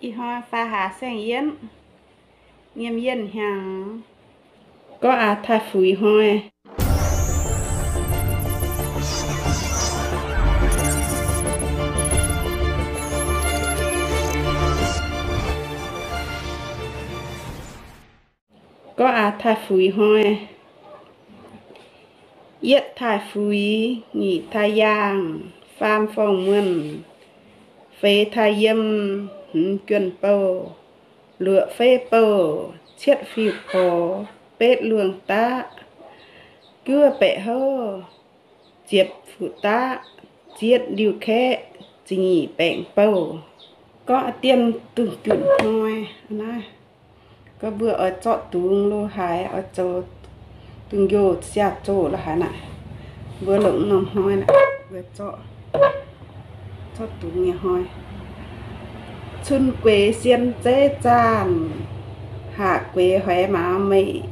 Ih hnoi faah hlaax saeng-yienv, nyiemc yienh hnyangx. Gorngv aax taaih fuix hnoi. Gorngv aax taaih fuix hnoi. Yietv taaih fuix, nyic taaih yaangh, faam forng-muonh, feix taaih yiem, hmz juonh bouh, luoqc feiv bouh, cietv fiuv porx, betv luongh daqv, juov baeqc houv, ziepc fuqv daqv, zietv ndiuh kaeqv, ziepc nyeic baengc bouh. Gorngv dien dungz junc hnoi naaiv, gorngv mbuo oix zorqv dungz lo haaix, oix zoux dungz njoh siaah zoh lo haaix naaic, mbuo longc norm hnoi naaic mbuo zorqv, zorqv dungz nyei hnoi. Cun gueix sien zeiv zaanh, haac gueix hoiz maaz meic,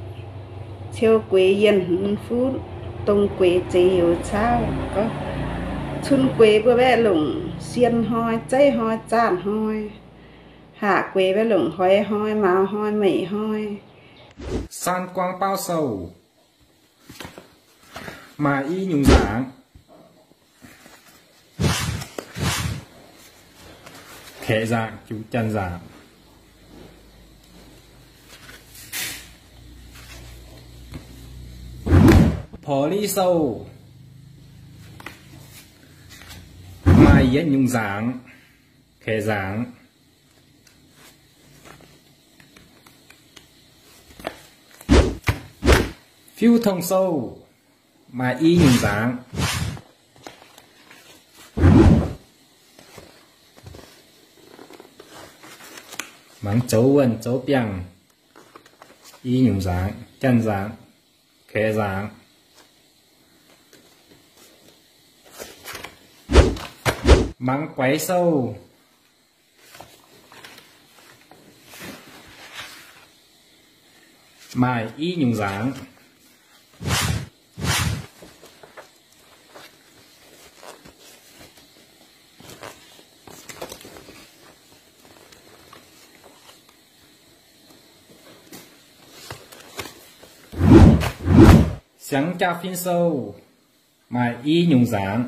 ciou gueix yienh hmz futv, dong gueix zeix youz caauv. Cun gueix mbuo mbaeqc longc sien hnoi, zeiv hnoi, zaanh hnoi. Haac gueix mbaeqc longc hoiz hnoi, maaz hnoi, meic hnoi. Saan Guang Baauv Sou maaih i nyungc nzaangc, Kaeqv nzaangc, Janx nzaangc. Porv Li Sou maaih yietc nyungc nzaangc, Kaeqv nzaangc. Fiuv Tong Sou maaih i nyungc nzaangc, mangc zoux wuonh zoux biangh, i nyungc nzaangc, Janx nzaangc, Kaeqv nzaangc. Mangc Guaix Sou maaih i nyungc nzaangc. Siangx Jaa-Fin Sou maaih i nyungc nzaangc,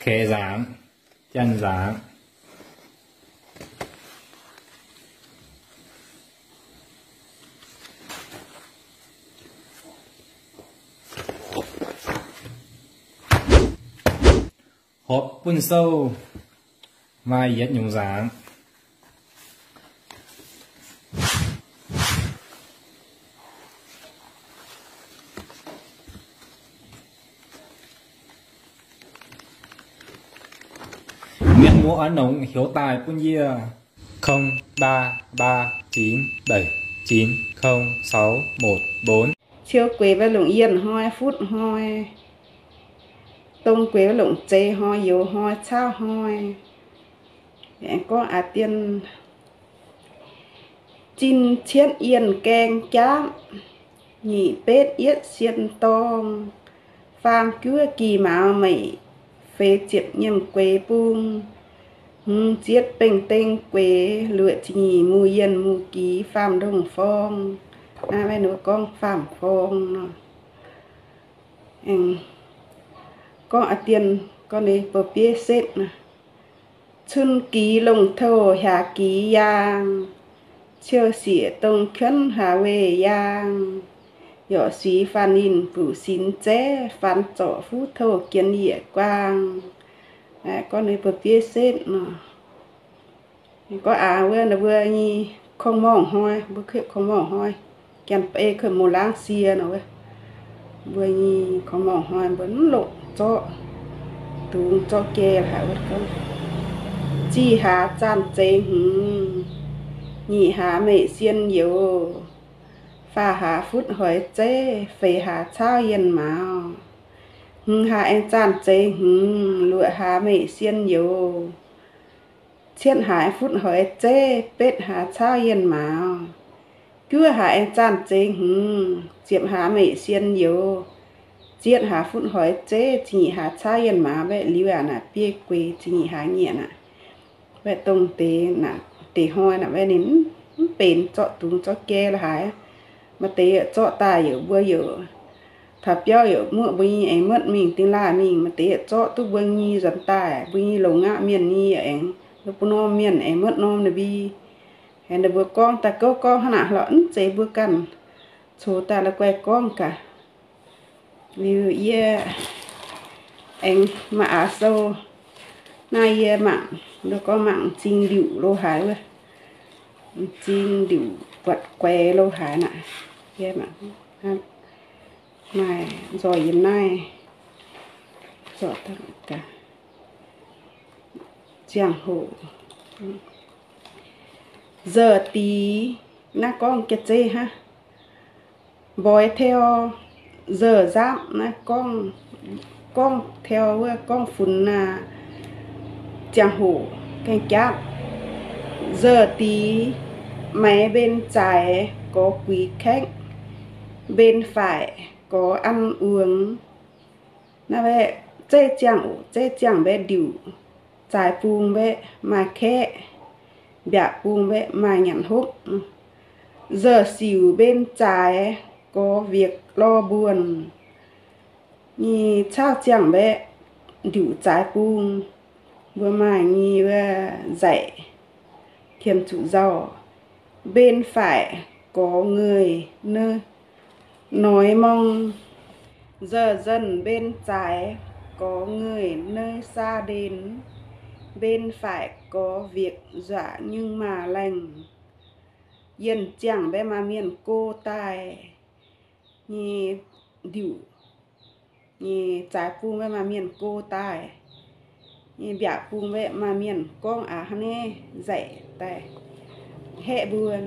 Kaeqv nzaangc, Janx nzaangc. Horpc Bun Sou maaih yietc nyungc nzaangc. Mienh muoz oix nongc heuc daaih bun yie, không ba ba chín bảy chín không sáu một bốn. Ciou gueix mbaeqc longc yienh hnoi, futv hnoi. Dong gueix mbaeqc longc zeix hnoi, youz hnoi, caauv hnoi. Aengx gorngv aax dien, zinh cietv yienh gaeng jaapv, nyic betv yietv sien dorng, faam juov gih mauz meic, feix ziepc nyiemc gueix bung, hmz zietv bengh deng gueix, luoqc ziepc nyeic muh yienh muh gix, faam ndongh forng. Naaiv maiv nor gorngv faam forng nor. Aengx gorngv aax dien, gorngv ninh bou-bieiv setv naaic. Cun gix longc touh hiaax gix yaang, ciou sieqc dong kuonv hlaax weih yaang, yorqc suix faanh ninh fuqv sinx zeiv, faanx zorc fuv touh jien yiec guaang. Gorngv ninh bou-bieiv setv nor. Gorngv aax wuov nor mbuo nyei korng-morngh hnoi, mbuo kuetv korng-morngh hnoi, janx-beiv kuetv muoz-laangv sie nor wuov. Mbuo nyei korng-morngh hnoi mbuo mv longc zorqv dungz zorqv jai haic wuov gorngv, zih hlaax zaanh zeix hmz, nyic hlaax meic sien youz, faah hlaax futv hoix zeiv, feix hlaax caauv yienh mauz, hmz hlaax aengx zaanh zeix hmz, luoqc hlaax meic sien youz, cietv hlaax futv hoix zeiv, betv hlaax caauv yienh mauz, juov hlaax aengx zaanh zeix hmz, ziepc hlaax meic sien youz, zietv hlaax futv hoix zeiv, ziepc nyeic hlaax caav yienh maaz mbaeqc liuz aqv naaic, biei gueix ziepc nyeic hlaax nyiec aqv. Mbaeqc dongh deix, deix hnoi naaic mbaeqc ninh mv benx zorqv dungz zorqv jai la'haaix. Maaih deix yietc zorqv daaih yaac mbuo yaac taux biauv yaac muoqv mbuo nyei aengx muotv mingh, dingh laaih mingh. Maaih deix yietc zorqv duqv mbuo nyei nzuonx daaih, mbuo nyei longc aqv, mienh nyei yaac aengx, bun norm mienh aengx muotv norm ninh mbuo. Aengx ninh mbuo gorngv daaih gouv gorngv hnangv naaic lorqc, mv zeiz mbuo ganh coux daaih la'guaih gorngv gaax. Liuz yie aengx maaih aav sou naaiv, yie mangc, gorngv mangc m'zing ndiuc lo haaix wuov, m'zing ndiuc buatc guaix lo haaix naaic, yie mangc maaih nzoih yiem naaiv, zorqv daaih gaax. Ziangh hoc nzorc dic naaiv gorngv jiex zeiv hnangv. Mboix teu nzorc nzapv naaiv gorngv, gorngv teu wuov gorngv funx naaiv ziangh hoc gaengh jatv. Nzorc dic maix mben zaaix gorx guix kaeqv, mben faaic gorx an wuongx. Naaiv mbaeqc zeiv ziangh oc, zeiv ziangh mbaeqc ndiuc zaaix bung mbaeqc maaih kaeqv, mbiaauc bung mbaeqc maaih nyanc hopv. Nzorc siuc mben zaaix gorx wiekc lorh mbuonx. Nyei caauv ziangh mbaeqc ndiuc zaaix bung, mbuo maaih nyei wuov nzaic qiemx zuqc nzauh. Mben faaic gorx ngeuih nor-, noiz morng. Nzorc nzorc mben zaaix gorx ngeuih nor-, saa-ndenx. Mben faaic gorx wiekc nzuaqc nyungc maaz-laengh. Yienh ziangh mbaeqc maaih mienh go daaih nyei ndiuc, nyei zaaix bung mbaeqc maaih mienh go daaih, nyei mbiaauc bung mbaeqc maaih mienh gorngv aax hnangv naaiv nzaic daaih haeqv mbuo.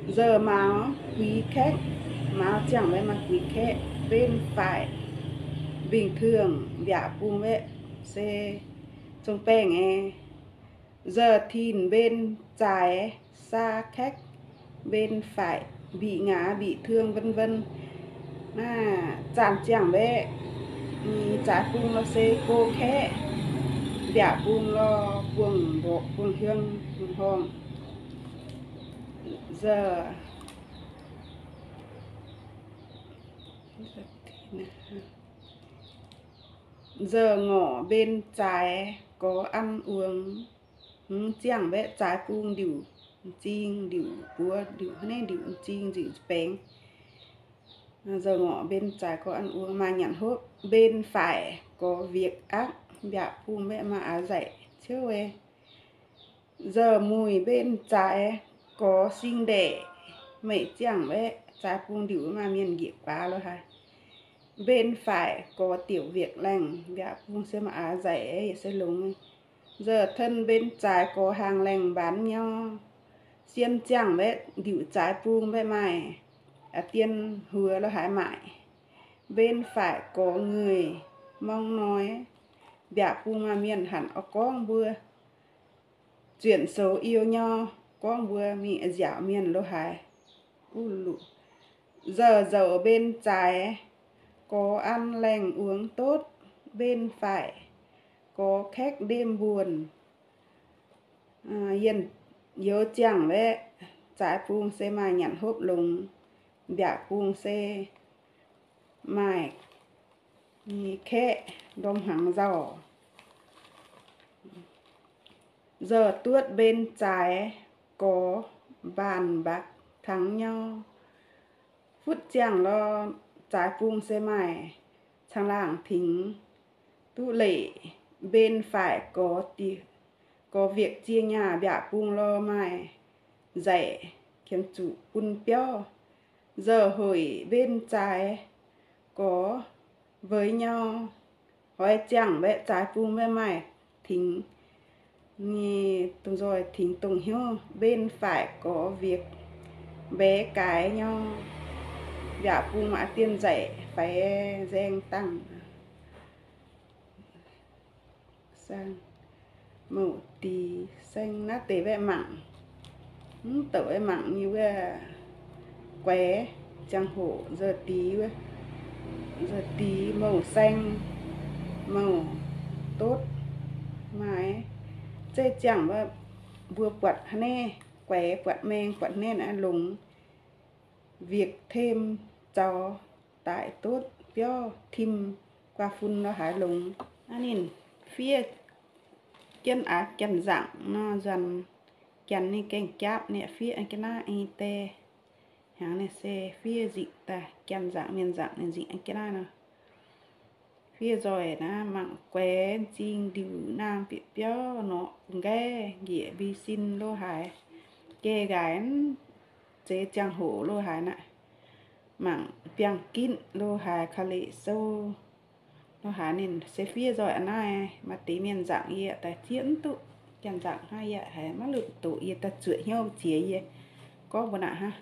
Nzorc mauz guix kaeqv, mauz ziangh mbaeqc maaih guix kaeqv, mben faaic bình thường, mbiaauc bung mbaeqc se zong baengh nyei. Nzorc tin mben zaaix saa kaeqv, mben faaic mbic ngaax mbic thương vân vân. Naaiv zaanh ziangh mbaeqc, zaaix bung lorh se go kaeqv, mbiaauc bung lorh buangh mborqc buangh hiuang horngh. Nzorc, nzorc ngorc mben zaaix gorx an wuongx. Hmz ziangh mbaeqc zaaix bung ndiuc m'zing ndiuc buoz ndiuc hnangv naaiv ndiuc m'zing ndiuc baengx. Nzorc ngorc mben zaaix gorx an wuongx maaih nyanc hopv. Mben faaic gorx wiekc akv, mbiaauc bung mbaeqc maaih aax nzaic ciouv. Nzorc muic mben zaaix gorx sing ndaeqc, meic ziangh mbaeqc zaaix bung ndiuc maaih mienh njiec guaax lo haaix. Mben faaic gorx diuc wiekc laengh, mbiaauc bung se maaih aax nzaic yietc se longx. Nzorc ten mben zaaix gorx haangh laengh mbaanx nyorx. Sien ziangh mbaeqc ndiuc zaaix bung mbaeqc maaih a'dien huox lo haaix maaic. Mben faaic gorx ngeuih morng noiz, mbiaauc bung maaih mienh hanc oix gorngv mbuo zuonc soux iu nyorx, gorngv mbuo mingh nziaauc mienh lo haaix. Uv luqc. Nzorc nzouc mben zaaix gorx an laengh wuongx ndotv, mben faaic gorx kaeqv ndemv mbuonx. Yienh youz ziangh mbaeqc zaaix bung se maaih nyanc hopv longx, mbiaauc bung se maaih kaeqv ndorm hnaangx nzauh. Nzorc duotv mben zaaix gorx mbaanh mbakv tangx nyorx. Futv ziangh lorh zaaix bung se maaih caangh laangh tingx duqv leic. Mben faaic gorx diuc, gorx wiekc ziex nyaah, mbiaauc bung lorh maaih nzaic qiemx zuqc bun biauv. Nzorc hoic mben zaaix gorx mbeix nyorx. Hoix ziangh mbaeqc zaaix bung mbaeqc maaih tingx nyei dongh nzoih tingx dongh hnyouv. Mben faaic gorx wiekc mbaeqc gaaix nyorx, mbiaauc bung maaih dien nzaic faix nzaeng dangh. Mouc dic saeng naaiv deix mbaeqc mangc, mv douc mbaeqc mangc nyei wuov guaix ziangh hoc nzorc dic wuov. Nzuih dic mouc saeng, mouc dotv, maaih zeiv ziangh wuov, mbuo buatc hnangv naaiv, guaix buatc maeng buatc hnangv naaiv longx, việc thêm zaux daic tốt biauv tim guaa fun lo haaix longx. Aa ninh fiev jienv aav janx-nzangc nor, nzuonx janx ninh gaengh jaapv ninh fiev jienv naaiv i deix. Hnangv naaiv se fiev nzingc daaih janx-nzangc mienh nzangc ninh nzingc jienv naaiv nor. Fiev nzoih naaiv mangc guaix m'zing ndiuc naang bieqc biauv norqc nqaiv njiec mbi sin lo haaix, geh nqaaix zeix ziangh hoc lo haaix naaic, mangc biangh ginv lo haaix, ka'leqc sou lo haaix, ninh se fiev nzoih a'naaiv. Maaih deix mienh nzangc yie daaih zieqv mv duqv, janx-nzangc hnangv yie haiz maiv lungh doqc, yie daaih zuoqc hnyouv ziex yie gorngv mbuo naaic hnangv.